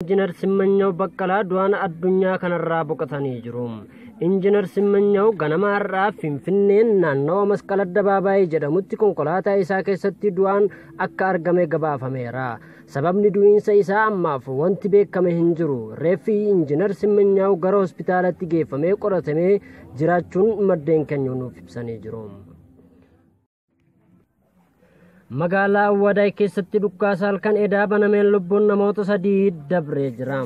Injinar Simmanyaw Baqqalaa du'aan addunyaa kanarraa boqotanii jiru. Injinar Simmanyaw ganama har'aa Finfinneen naannawa Masqala Addabaabaayii jedhamutti konkolaataa isaa keessatti du'aan akka argame gabaafameera. Sababni du'iinsa isaa ammaaf wanti beekame hin jiru. Reeffi Injinar Simmanyaw gara hospitaalatti geeffamee qoratamee jiraachuun maddeen keenya nuuf ibsanii jiru. Magaalaa Awwadaay keessatti dhukkaasa halkan edaa banameen lubbuun namoota 3 dabree jira.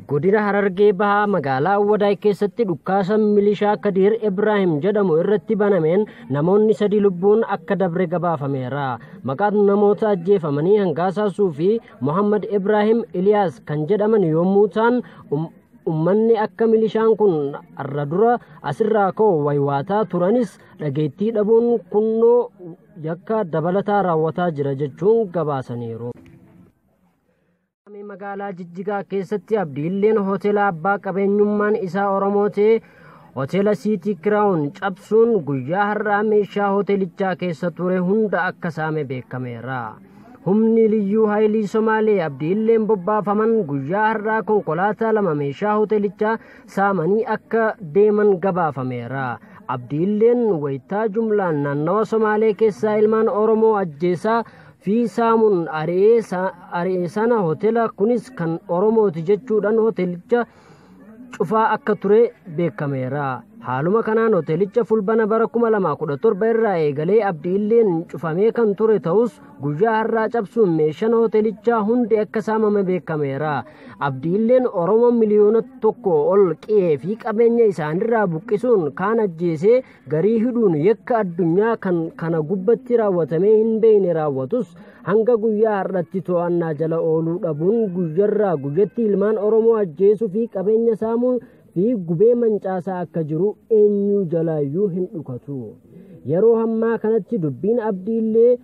Godina Harargee Bahaa magaalaa Awwadaay keessatti dhukkaasa milishaa Kadiir Ibraahim jedhamu irratti banameen namoonni 3 lubbuun akka dabre gabaafameera. Maqaan namoota ajjeefamanii Hangaasaa Suufii, Muhammad Ibraahim Iliyaas kan jedhaman yommuu ta'an, ummanni akka milishaan kun har'a dura asirraa ka'u waywaataa turanis dhageettii dhabuun kunnoo yakka dabalataa raawwataa jira jechuun gabaasaniiru. Magaalaa Jijjigaa keessatti Abdiilleen hoteela abbaa qabeenyummaan isaa Oromoo ta'e hoteela Siitii Kiraawun cabsuun guyyaa har'aa meeshaa hoteelichaa keessa ture hunda akka saame beekameera. Humni liyyuu haayilii Somaalee Abdiilleen bobbaafaman guyyaa har'aa konkolaataa 2 meeshaa hoteelichaa saamanii akka deeman gabaafameera. Abdiilleen wayitaa jumlaan naannawa Somaalee keessaa ilmaan Oromoo ajjeesaa fi saamuun ari'ee sana hoteela kunis kan Oromooti jechuudhaan hoteelicha cufaa akka ture beekameera. Haaluma kanaan hoteelicha fulbana bara 2017 irraa eegalee Abdiilleen cufamee kan ture ta'us guyyaa har'aa cabsuun meeshaan hoteelichaa hundi akka saamame beekameera. Abdiilleen Oromoo miliyoona 1 ol qe'ee fi qabeenya isaanirraa buqqisuun kaan ajjeesee garii hidhuun yakka addunyaa kan kana gubbatti raawwatamee hin beekne raawwatus hanga guyyaa har'atti to'annaa jala ooluu dhabuun guyyarraa guyyatti ilmaan Oromoo ajjeesuu fi qabeenya saamuu fi gubee mancaasaa akka jiru eenyu jalaayyuu hin dhukatu. Yeroo hammaa kanatti dubbiin Abdiillee